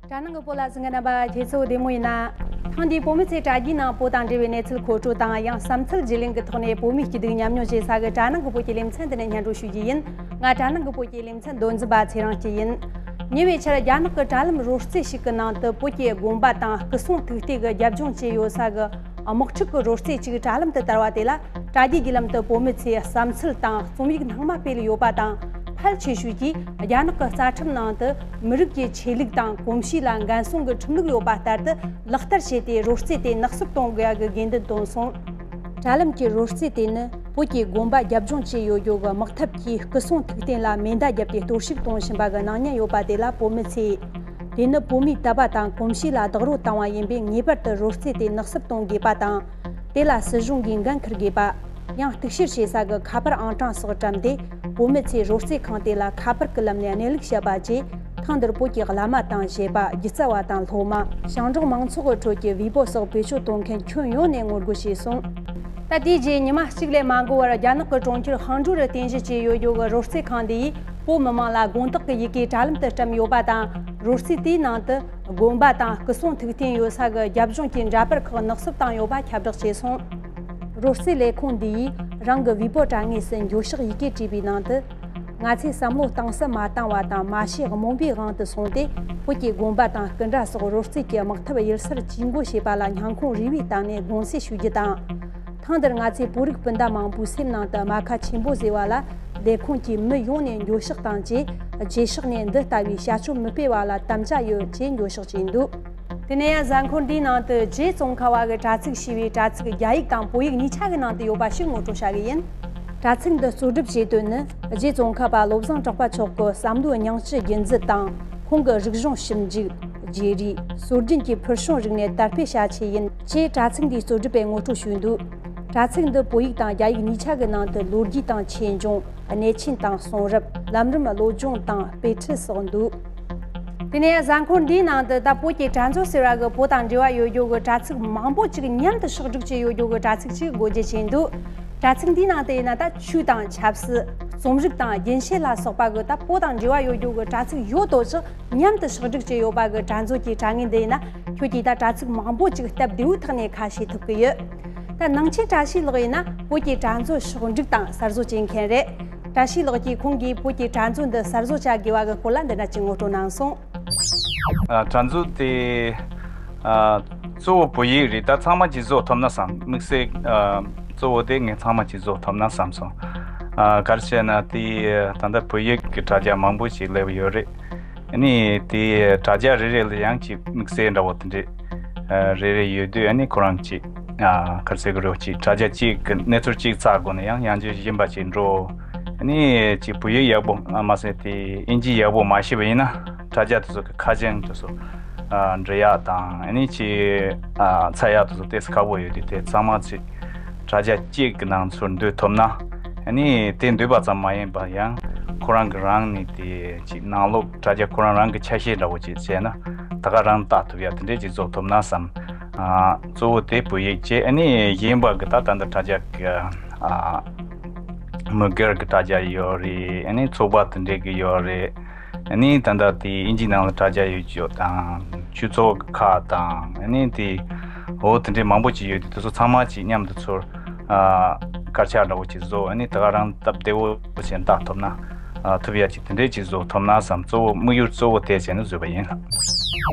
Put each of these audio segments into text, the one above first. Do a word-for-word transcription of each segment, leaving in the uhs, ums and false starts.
དྲ་ནང་གི་བོད་ལ་གཟིགས་མཁན་རྣམ་པ་ཁྱེད་ཚོ་བདེ་མོ་ཡིན་ན། ཐེངས་འདིའི་བོད་མི་ཚོས་དྲ་རྒྱའི་ནང་བོད་དང་འབྲེལ་བའི་གནས་ཚུལ་མཁོ་སྤྲོད་དང་། ཡང་བསམ་ཚུལ་བརྗེ་ལེན་གྱི་ཐོག་ནས་བོད་མིའི་སྐྱིད་སྡུག་མཉམ་མྱོང་བྱེད་ས་གི་དྲ་ནང་གི་བོད་ཀྱི་ལེ་ཚན་འདི་ནས་སྙན་སྒྲོན་ཞུ་རྒྱུ་ཡིན། ང་དྲ་ནང་གི་བོད་ཀྱི་ལེ་ཚན་མདོ་འཛིན་པ་ཚེ་རིང་སྐྱིད་ཡིན། ཉེ་བའི་ཆར་རྒྱ་ནག་གི་དྲ་ལམ་རོལ་རྩེད་ཞིག་གི་ནང་དུ་བོད་ཀྱི་དགོན་པ་དང་སྐུ་སྲུང་ཐུགས་རྟེན་གྱི་རྒྱབ་ལྗོངས་བཅས་ཡོད་ས་གི་དམག་འཁྲུག་གི་རོལ་རྩེད་ཅིག་དྲ་ལམ་དུ་དར་བ་དེ་ལ། དྲ་རྒྱའི་བརྒྱུད་ལམ་དུ་བོད་མི་ཚོས་བསམ་ཚུལ་དང་རྩོམ་ཡིག་སྣང་མ་སྤེལ་ཡོད་པ་དང་། ཕལ་ཆེ་ཤོས་ཀྱིས་རྒྱ་ནག་གི་རྩ་ཁྲིམས་ནང་དུ་མི་རིགས་ཀྱི་ཆོས་ལུགས་དང་གོམས་གཤིས་ལ་འགན་སྲུང་གི་ཁྲིམས་ལུགས་ཡོད་པ་ལྟར་དུ་ལག་བསྟར་བྱས་ཏེ། རོལ་རྩེད་དེ་ནག་བསུབ་གཏོང་དགོས་ཡ་གི་དགོས་འདུན་བཏོན་སོང་། དྲ་ལམ་གྱི་རོལ་རྩེད་དེ་ནི་བོད་ཀྱི་དགོན་པ་རྒྱབ་ལྗོངས་བཅས་ཡོད་རྒྱུ་གི་དམག་འཐབ་ཀྱིས་སྐུ་སྲུང་ཐུགས་རྟེན་ལ་མེ་མདའ་བརྒྱབ་སྟེ་གཏོར་བཤིག་གཏོང་བཞིན་པ་གི་སྣང་བརྙན་ཡོད་པ་དེ་ལ་བོད་མི་ཚོས། དེ་ནི་བོད་མིའི་དད་པ་དང་གོམས་གཤིས་ལ་རྡོག་རོལ་བཏང་བ་ཡིན་པས། ངེས་པར་དུ་རོལ་རྩེད་དེ་ནག་བསུབ་གཏོང་དགོས་པ་དང་། དེ་ལ་སྲིད་གཞུང་གིས་འགན་འཁུར་དགོས་པ། ཡང་གཏུག་བཤེར་བྱེད་ས་གི་ཁ་པར་ཨང་གྲངས་སོགས་བཀྲམ་སྟེ། བོད་མི་ཚོས་རོལ་རྩེད་ཁང་དེ་ལ་ཁ་པར་གྱི་ལམ་ནས་གནས་ལུགས་བཤད་པ་བཅས། ཐེངས་འདིར་བོད་ཀྱི་བླ་མ་དང་བཤད་པ། སྒྱུ་རྩལ་བ་དང་སློབ་མ། ཞིང་འབྲོག་མང་ཚོགས་ཀྱི་ཁྲོད་ཀྱི་བེས་པོ་སོགས་བེད་སྤྱོད་གཏོང་མཁན་ཁྱོན་ཡོངས་ནས་ངོ་རྒོལ་བྱས་སོང་། ད་དེའི་རྗེས་ཉི་མ་གཅིག་ལས་མ་འགོར་བར། རྒྱ་ནག་གི་གྲོང་ཁྱེར་ཧང་ཀྲོའུ་རུ་རྟེན་གཞི་བྱས་ཡོད་རྒྱུ་གི་རོལ་རྩེད་ཁང་འདི་ཡིས་བོད་མི་མང་ལ་དགོངས་དག་གི་ཡི་གེ་དྲ་ལམ་དུ་བཀྲམ་ཡོད་པ་དང་། རོལ་རྩེད་དེའི་ནང་དུ་དགོན་པ་དང་སྐུ་སྲུང་ཐུགས་རྟེན་ཡོད་ས་གི་རྒྱབ་ལྗོངས་ཀྱི་འདྲ་པར་ཁག་ནག་བསུབ་བཏང་ཡོད་པ་ཁྱབ་བསྒྲགས་བྱས་སོང་། རོལ་རྩེད་ལས་ཁུངས་འདི་ཡིས་རང་གི་བེས་པོ་དྲ་ངོས་སུ་འགྱོད་བཤགས་ཡི་གེ་བྲིས་པའི་ནང་དུ། ང་ཚོས་བསམ་བློ་གཏིང་ཟབ་མ་བཏང་བ་དང་། མ་ཤེས་རྨོངས་པའི་དབང་དུ་སོང་སྟེ། བོད་ཀྱི་དགོན་པ་དང་སྐུ་འདྲ་སོགས་རོལ་རྩེད་ཀྱི་དམག་འཐབ་གཡུལ་སར་ཇུས་འགོད་བྱས་པ་ལ་སྙིང་ཁོང་རུས་པའི་གཏིང་ནས་དགོངས་སེལ་ཞུ་རྒྱུ་དང་། ཐེངས་འདིར་ང་ཚོས་བོད་རིགས་སྤུན་ཟླ་མང་པོའི་སེམས་ནང་དུ་རྨ་ཁ་ཆེན་པོ་བཟོས་པ་ལ། ལས་ཁུངས་ཀྱིས་མི་ཡོངས་ནས་འགྱོད་བཤགས་དང་བཅས། རྗེས་ཕྱོགས་ནས་འདི་ལྟ་བུའི་བྱ་སྤྱོད་མི་སྤེལ་བ་ལ་དམ་བཅའ་ཡོད་ཅེས་འགྱོད་བཤགས་བྱས་འདུག། དེ་ནས་ཡང་གཟའ་འཁོར་འདིའི་ནང་དུ་རྗེ་ཙོང་ཁ་པ་གི་དྲ་ཚིགས་ཞེས་པའི་དྲ་ཚིགས་རྒྱ་ཡིག་དང་བོད་ཡིག་གཉིས་ཆ་གི་ནང་དུ་ཡོད་པ་ཞིག་ངོ་སྤྲོད་བྱ་གི་ཡིན། དྲ་ཚིགས་འདི་གཙོ་སྒྲུབ་བྱེད་དོན་ནི། རྗེ་ཙོང་ཁ་པ་བློ་བཟང་གྲགས་པ་མཆོག་གི་བསམ་བློའི་སྙིང་བཅུད་རྒྱུན་འཛིན་དང་། ཁོང་གི་རིག་གཞུང་ཞིབ་འཇུག། བརྗེ་རེས། སྲོལ་རྒྱུན་གྱི་ཕུལ་བྱུང་རིག་གནས་དར་སྤེལ་བྱ་ཆེད་ཡིན་ཅེས་དྲ་ཚིགས་འདིའི་གཙོ་སྒྲུབ་པས་ངོ་སྤྲོད་ཞུས་འདུག། དྲ་ཚིགས་འདི་བོད་ཡིག་དང་རྒྱ་ཡིག་གཉིས་ཆ་གི་ནང་དུ་ལོ་རྒྱུས་དང་ཆོས་འབྱུང་། གནས་ཆེན་དང་གསུང་རབ། ལམ་རིམ་བློ་སྦྱོང་དང་དཔེ་ཁྲིད་སོགས་འདུག། དེ་ནས་གཟའ་འཁོར་འདིའི་ནང་དུ་ད་བོད་ཀྱི་དྲ་མཛོད་ཟེར་བ་གི་བོད་དང་འབྲེལ་བ་ཡོད་རྒྱུ་གི་དྲ་ཚིགས་མང་པོ་ཅིག་མཉམ་དུ་ཕྱོགས་སྒྲིག་བྱས་ཡོད་རྒྱུ་གི་དྲ་ཚིགས་ཅིག་སྒོ་འབྱེད་བྱས་འདུག། དྲ་ཚིགས་འདིའི་ནང་དུ་ཡིན་ན། ད་ཆོས་དང་ཆབ་སྲིད། རྩོམ་རིག་དང་རྒྱུན་ཤེས་ལ་སོགས་པ་གི་ད་བོད་དང་འབྲེལ་བ་ཡོད་རྒྱུ་གི་དྲ་ཚིགས་ཡོད་དོ་ཅོག་མཉམ་དུ་ཕྱོགས་སྒྲིག་བྱས་ཡོད་པ་གི་དྲ་མཛོད་ཀྱི་དྲ་ངོས་འདི་ཡིན་ན། ཁྱོད་ཀྱིས་ད་དྲ་ཚིགས་མང་པོ་ཅིག་སྟབས་བདེ་བོའི་ཐོག་ནས་ཁ་ཕྱེ་ཐུབ་ཀྱི་ཡོད། ད་ནང་ཆེན་བཀྲ་ཤིས་ལགས་ཡིན་ན་བོད་ཀྱི་དྲ་མཛོད་ཕྱོགས་སྒྲིག་དང་གསར་བཟོ་བྱེད་མཁན་རེད། བཀྲ་ཤིས་ལགས་ཀྱིས་ཁོང་གིས་བོད་ཀྱི་དྲ་མཛོད་འདི་གསར་བཟོ་བྱ་དགོས་པ་གི་སྐོར་ལ་འདི་འདྲ་ཅིག་ངོ་སྤྲོད་གནང་སོང་། ཨ། དྲ་མཛོད་དེ། ཨ། གཙོ་བོ་བོད་ཡིག་རེད། ད་ཚང་མ་ཅིག་བཟོ་ཐུབ་ན་བསམ། དམིགས་བསལ། ཨ། གཙོ་བོ་དེ་ངས་ཚང་མ་ཅིག་བཟོ་ཐུབ་ན་བསམ་སོང་། ཨ། ག་རེ་བྱས་ན་དེ་ད་ལྟ་བོད་ཡིག་གི་དྲ་རྒྱ་མང་པོ་ཞིག་སླེབས་ཡོད་རེད། ཨ་ནི་དེ་དྲ་རྒྱ་རེ་རེ་ལ་ཡང་ཅིག་དམིགས་བསལ་འདྲ་བོ་དེ་འདྲས། ཨ། རེ་རེ་ཡོད་དུས། ཨ་ནི་ཁོ་རང་ཅིག་ཨ། ག་རེ་ཟེར་དགོས་རེད། ཅིག་དྲ་རྒྱ་གཅིག་གི་གནས་ཚུལ་གཅིག་བཙལ་དགོས་ན་ཡང་ཡང་ཅིག་གཞན་པ་ཅིག་འགྲོ། ཨ་ནི་ཅིག་བོད་ཡིག་ཡག་པོ་མ་ཟད་དེ་དབྱིན་ཇི་ཡག་པོ་མ་ཤེས་པ་ཡིན་ན། དྲ་རྒྱ་དེ་ཚོ་གི་ཁ་བྱང་དེ་ཚོ། ཨ། འབྲི་ཡག་དང་། ཨ་ནི་ཅིག་ཨ། འཚོལ་ཡག་དེ་ཚོ་ཏོག་ཙམ་ཁག་པོ་ཡོད་དུས། དེ་ཚང་མ་ཅིག་དྲ་རྒྱ་གཅིག་གི་ནང་ཚུར་འདུས་ཐུབ་ན། ཨ་ནི་དེ་འདུས་པ་ཙམ་མ་ཡིན་པར་ཡང་ཁོ་རང་གི་རང་ནས་དེ་ཅིག་ནང་ལོགས་དྲ་རྒྱ་ཁོ་རང་རང་གི་ཆ་ཤས་འདྲ་བོ་ཅིག་བྱས་ན། ད་ག་རང་ལྟ་ཐུབ་ཡག་དེ་འདྲས་ཅིག་བཟོ་ཐུབ་ན་བསམ། ཨ། གཙོ་བོ་དེ་བོད་ཡིག་བྱས། ཨ་ནི་གཞན་པ་གི་ད་ད་ལྟ་དྲ་རྒྱ་གི། ཨ། མི་སྒེར་གི་དྲ་རྒྱ་ཡོད་རེད། ཨ་ནི་ཚོགས་པ་དེ་འདྲས་གི་ཡོད་རེད། ཨ་ནི་ད་ལྟ་དེ་དབྱིན་ཇིའི་ནང་ལ་དྲ་རྒྱ་ཡོད་རྒྱུ་དང་། ཆོས་ཚོགས་ཁག་དང་། ཨ་ནི་དེ་འོ་དེ་འདྲས་མང་པོ་ཅིག་ཡོད་དུས། དེ་ཚོ་ཚང་མ་ཅིག་མཉམ་དུ་ཚུར། ཨ། དཀར་ཆག་འདྲ་བོ་ཅིག་བཟོ། ཨ་ནི་ད་ག་རང་སྟབས་བདེ་བོ་ཅིག་ལྟ་ཐུབ་ན། ཨ། ཐུབ་ཡག་ཅིག་དེ་འདྲས་ཅིག་བཟོ་ཐུབ་ན་བསམ། གཙོ་བོ་དམིགས་ཡུལ་གཙོ་བོ་དེ་བྱས་ནས་བཟོས་པ་ཡིན།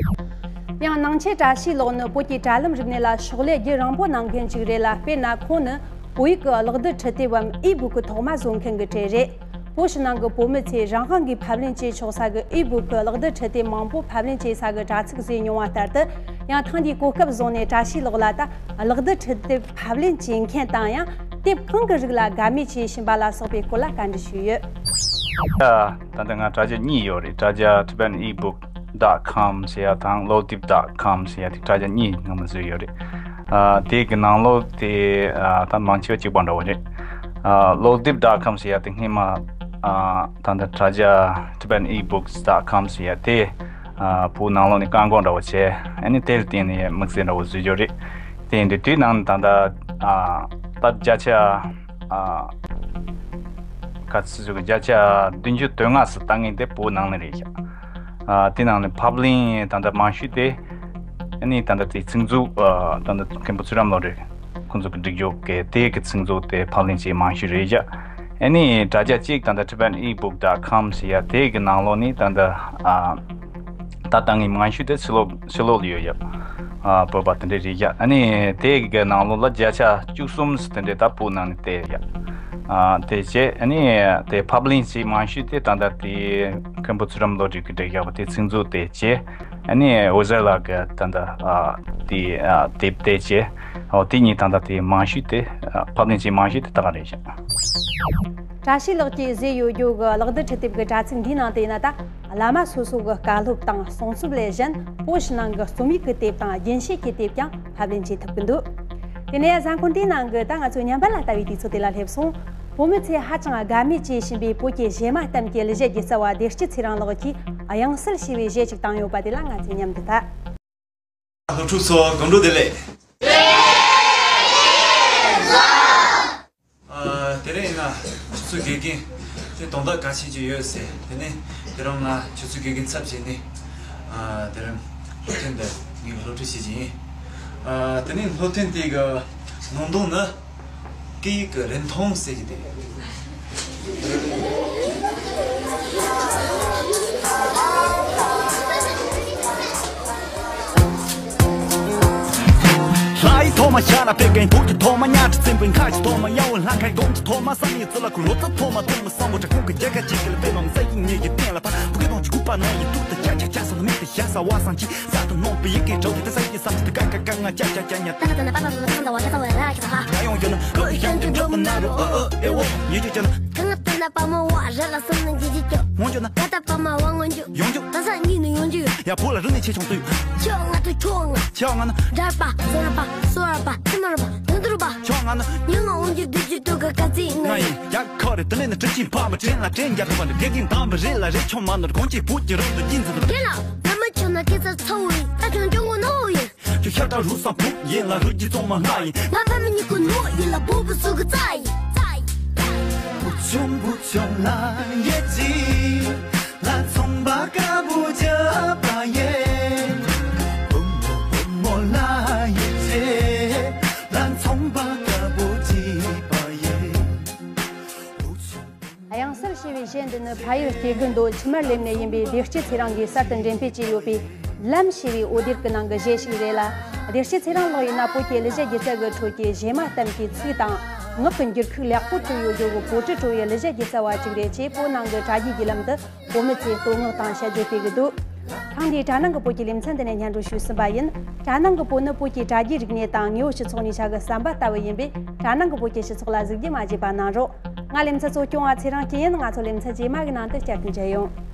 ཡང་ནང་ཆེན་བཀྲ་ཤིས་ལགས་ནི་བོད་ཀྱི་དྲ་ལམ་རིག་གནས་ལ་ཕྱག་ལས་རྒྱུན་རིང་པོ་གནང་མཁན་ཅིག་རེད་ལ། དཔེར་ན་ཁོང་ནི་བོད་ཡིག་གི་གློག་རྡུལ་འཕྲུལ་དེབ་བམ་ཨི་བུག་གི་ཐོག་མ་བཟོ་མཁན་གྱི་གྲས་རེད། བོད་ཕྱི་ནང་གི་བོད་མི་ཚོས་རང་དབང་གིས་ཕབ་ལེན་བྱེད་ཆོག་ས་གི་ཨི་བུག་གི་གློག་རྡུལ་འཕྲུལ་དེབ་མང་པོ་ཕབ་ལེན་བྱེད་ས་གི་དྲ་ཚིགས་བཟོས་མྱོང་བ་ལྟར་དུ། ཡང་ཐེངས་འདིའི་གོ་སྐབས་བཟུང་ནས་བཀྲ་ཤིས་ལགས་ལ་ད་གློག་རྡུལ་འཕྲུལ་དེབ་ཕབ་ལེན་བྱེད་མཁན་དང་། ཡང་དེབ་གང་གི་རིགས་ལ་དགའ་མོས་བྱེད་བཞིན་པ་ལ་སོགས་པའི་སྐོར་ལ་བཀའ་འདྲི་ཞུས་ཡོད། ད་ལྟ་ང་དྲ་རྒྱ་གཉིས་ཡོད་རེད། དྲ་རྒྱ་Tibetan Ebook dot com ཟེར་ཡ་དང་གློག་དེབ་dot com ཟེར་ཡ་དེ་དྲ་རྒྱ་གཉིས་སྔོན་མ་བཟོས་ཡོད་རེད། ཨ། དེ་གི་ནང་ལོགས་དེ། ཨ། ད་མང་ཆེ་བ་གཅིག་པ་འདྲ་བོ་རེད། ཨ། གློག་དེབ་dot com ཟེར་ཡ་དེ་སྔོན་མ། ཨ། ད་ལྟ་དྲ་རྒྱ་Tibetan Ebooks dot com ཟེར་ཡ་དེ། ཨ། བོད་ནང་ལོགས་ནས་བཀག་འགོག་འདྲ་བོ་བྱས། ཨ་ནི་དེ་ལ་བརྟེན་ནས་དམིགས་བསལ་འདྲ་བོ་བཟོས་ཡོད་རེད། དེ་ཡིན་དུས་དེའི་ནང་ད་ལྟ། ཨ། ད་བརྒྱ་ཆ། ཨ། ག་ཚོད་ཟེར་དགོས། བརྒྱ་ཆ་བདུན་ཅུ་དོན་ལྔ་ཙམ་ལྟ་མཁན་དེ་བོད་ནང་ནས་རེད་ཤག། ཨ་དེ་ནང་ནས་ཕབ་ལེན་ད་ལྟ་མང་ཤོས་དེ་ཨ་ནི་ད་ལྟ་དེ་ཚིག་མཛོད་ཨ་ད་ལྟ་མཁན་པོ་ཚུལ་ཁྲིམས་བློ་གྲོས་ཁོང་ཚོ་གི་སྒྲིག་འཇོག་གི་དེ་གི་ཚིག་མཛོད་དེ་ཕབ་ལེན་བྱས་མང་ཤོས་རེད་བཞག་ཨ་ནི་དྲ་རྒྱ་གཅིག་ད་ལྟ་Tibetan ebook dot com ཟེར་ཡ་དེ་གི་ནང་ལོགས་ནས་ད་ལྟ་ཨ་ད་ལྟ་ངས་མང་ཤོས་དེ་ཕྱི་ལོགས་ཕྱི་ལོགས་ལ་ཡོད་ཡ། ཨ་བོད་པ་དེ་འདྲས་རེད་ཡ། ཨ་ནི་དེ་གི་ནང་ལོགས་ལ་བརྒྱ་ཆ་བཅུ་གསུམ་ཙམ་དེ་འདྲས་ད་བོད་ནང་ནས་བལྟས་ཡ། ཨ་དེ་བྱས་ཨ་ནི་དེ་ཕབ་ལེན་བྱས་མང་ཤོས་དེ་ད་ལྟ་དེ་མཁན་པོ་ཚུལ་ཁྲིམས་བློ་གྲོས་ཀྱིས་བསྒྲིགས་ཡག་པ་དེ་ཚིག་མཛོད་དེ་བྱས། ཨ་ནི་འོད་ཟེར་ལགས་ཀྱིས་ད་ལྟ་ཨ་དེ་ཨ་དེབ་དེ་བྱས། ཨོ་དེ་གཉིས་ད་ལྟ་དེ་མང་ཤོས་དེ་ཨ་ཕབ་ལེན་བྱས་མང་ཤོས་དེ་ད་ག་རེད་བཞག་བཀྲ་ཤིས་ལགས་ཀྱིས་བཟོས་ཡོད་རྒྱུ་གི་ལག་བསྡུར་འཕྲི་དེབ་ཀྱི་དྲ་ཚིགས་འདིའི་ནང་དུ་ཡིན་ན་ད། བླ་མ་སོ་སོ་གི་བཀའ་སློབ་དང་གསུང་རྩོམ་ལས་གཞན་བོད་ཕྱི་ནང་གི་རྩོམ་ཡིག་གི་དེབ་དང་རྒྱན་ཤེས་ཀྱི་དེབ་ཀྱང་ཕབ་ལེན་བྱེད་ཐུབ་ཀྱི་འདུག་དེ་ནས་གཟའ་འཁོར་འདིའི་ནང་གི་ད་ང་ཚོ་ཉམས་པ་ལ་ལྟ་བའི་དུས་ཚོད་དེ་ལ་སླེབས་སོང་། བོད་མི་ཚོས་ཧ་ཅང་དགའ་མོས་བྱེད་བཞིན་པའི་བོད་ཀྱི་གཞས་མ་གཏམ་གྱི་གླུ་གཞས་སྒྱུ་རྩལ་བ་བདེ་སྐྱིད་ཚེ་རིང་ལགས་ཀྱིས་དབྱངས་གསལ་ཞེས་པའི་གཞས་ཅིག་བཏང་ཡོད་པ་དེ་ལ་ང་ཚོས་ཉམས་འདི་ལྟ། སློབ་ཕྲུག་ཚོ་དགོང་དྲོ་བདེ་ལེགས། ཨ་དེ་རིང་ཡིན་ན་ཆུ་ཚོད་དགེ་རྒན་དེ་དོན་དག་གལ་ཆེན་ཅིག་ཡོད་ཟེར། དེ་ནས་དེ་རིང་ང་ཆུ་ཚོད་དགེ་རྒན་ཚབ་བྱས་ནས་ཨ་དེ་རིང་སློབ་ཐུན་འདི་ངས་སློབ་ཁྲིད་བྱེད་ཀྱི་ཡིན། ཨ་དེ་ནས་སློབ་ཐུན་དེ་གི་ནང་དོན་ནི། སྐད་ཡིག་གི་རིན་ཐང་ཟེར་གྱི་དེ། ལྷ་ཡི་ཐོག་མ་ཤ་ལ་ཕེབས་མཁན་བོད་ཀྱི་ཐོག་མ་གཉའ་ཁྲི་བཙན་པོའི་ཁ་ཆེ་ཐོག་མ་ཡ་བོ་ལྷ་ཁའི་དགོང་གི་ཐོག་མ་བསམ་ཡས་རྩི་ལ་ཁུ་ལོ་ཙཱ་ཐོག་མ་ཐོན་མི་བསམ་བློ་དྲ་ཁུང་གི་རྒྱལ་ཁ་ཅིག་གི་ལ་དཔེ་ལོང་ས་ཡིན་ཉེ་ཡི་སྟེང་ལ་ཕ་བུ་གི་དོང་གི་སྐུད་པ་ནང་ཡི་ཐུག་ཏུ་ཅ་ཅ་ཅ་ས་ནི་མིག་ཏུ་ཤ་ས་བ་སང་ཅི། ས་དང་ནོར་བུ་ཡི་གེ་གྲོགས་ཀྱི་ཏི་ས་ཡི་བསམ་ཚུལ་ཀ་ཀ་ཀ་ང་ཅ་ཅ་ཅ་ཉ། ད་ང་ད་ན་པ་པ་པ་ཁ་ད་བ་ཁ་ད་བ་ར་ཁ་ད་ཧ། ང་ཡོང་རྒྱུ་ན་ཀོ་ཤང་གི་འགྲོ་གི་ན་རུ་ཨ་ཨ་ཨེ་འོ་ཉེ་རྒྱུ་ཅ་ན། ད་ང་ད་ན་པ་མ་བ་ར་ལ་སང་ན་ཇི་ཇི་ཅོ། ངོ་རྒྱུ་ན། ད་ད་པ་མ་བ་ངོ་རྒྱུ། ཡོང་རྒྱུ། ད་ས་གཉིས་ནི་ཡོང་རྒྱུ་ཡོད། ཡ་བོ་ལ་རུ་ནི་ཆེ་ཆུང་དུ་ཡོད། ཆོ་ང་དུ་ཆོ་ང་། ཆོ་ང་ན། འདྲ་པ་སོ་ར་པ་སོ་ར་པ་ཐི་མ་ར་པ་དུ་དུ་རུ་པ། ཆོ་ང་ན། ཉི་ང་འོང་རྒྱུ་དུ་ཅི་དུ་ག་ག་ཚི་ང་ང་ཡིན། ཡིན་ཡ་ཁོ་རེ་དི་ལེ་ནི་ཁྲི་ཆིན་ཕ་མ་དྲན་ལ་དྲན་རྒྱ་ཁོ་པ་ནི་དགེ་རྒན་དམ་པ་རེད་ལ་རེད་ཆོ་མ་ནོར་གོང་ཅི་བུ་ཅི་རོ་འདུ་ཅི་འཛི་དུ། རྒན་ལགས། ལ་མ་ཆོ་ན་སྐད་ཆ་ཚ་བོ་ཡིན། ད་ཆོ་འཇོན་གོ་ནོ་ཡིན། ཁྱོད་ཤ་ཁྲག་རུས་སམ་བུ་ཡིན་ལ་རུ་ཅི་ཙོང་མ་ང་ཡིན། ང་ཕ་མི་གཉིས་ཀོ་ནོ་ཡིན་ལ་བུ་བུ་སུ་གི་རྩ་ཡིན། རྩ་ཡིན། བུ་ཆུང་བུ་ཆུང་ལ་ཡེ་ཅི། ལ་ཚོང་པ་དཀར་པོ་བྱ་བ་ཡེ། བུ་མོ་བུ་མོ་ལ་ཡེ་ཅི། ལ་ཚོང་པ་དཀར་པོ་བྱེད་པ་ཡེ། བུ་ཆུང་། དབྱངས་གསལ་ཞེས་པའི་གཞས་འདི་ནི་ཕ་ཡུལ་སྐྱེ་རྒུ་མདོ་ཆུ་དམར་ལེབ་ནས་ཡིན་པའི་བདེ་སྐྱིད་ཚེ་རིང་གིས་གསར་དུ་འགྲེམས་སྤེལ་བྱས་ཡོད་པའི་ལམ་ཞེས་པའི་འོད་སྡེར་གྱི་ནང་གི་གཞས་ཤིག་རེད་ལ། བདེ་སྐྱིད་ཚེ་རིང་ལགས་ཡིན་ན་བོད་ཀྱི་གླུ་གཞས་སྒྱུ་རྩལ་གྱི་ཁྲོད་ཀྱི་གཞས་མ་གཏམ་གྱི་ཚིག་དང་ངག་གི་འགྱུར་ཁུག་ལེགས་པོ་བྲིས་ཡོད་རྒྱུ་གི་གོ་སྒྲིག་སྤྲོ་བའི་གླུ་གཞས་སྒྱུ་རྩལ་བ་ཅིག་རེད་ཅེས་བོད་ནང་གི་དྲ་རྒྱའི་བརྒྱུད་ལམ་དུ་བོད་མི་ཚོས་བསྟོད་བསྔགས་དང་དཔྱད་བརྗོད་སྤེལ་གྱི་འདུག་ཐེངས་འདིའི་དྲ་ནང་གི་བོད་ཀྱི་ལེ་ཚན་འདི་ནས་སྙན་སྒྲོན་ཞུས་ཟིན་པ་ཡིན། དྲ་ནང་གི་བོད་ནི་བོད་ཀྱི་དྲ་རྒྱའི་རིག་གནས་དང་དངོས་ཡོད་སྤྱི་ཚོགས་གཉིས་ཆ་གི་ཟམ་པ་ལྟ་བུ་ཡིན་པས། དྲ་ནང་གི་བོད་ཀྱི་སྤྱི་ཚོགས་ལ་གཟིགས་རྒྱུ་མ་བརྗེད་པ་གནང་རོགས། ང་ལེ་ཚན་གཙོ་སྐྱོང་བ་ཚེ་རིང་སྐྱིད་ཡིན། ང་ཚོ་ལེ་ཚན་རྗེས་མ་གི་ནང་དུ་བསྐྱར་དུ་མཇལ་ཡོང་།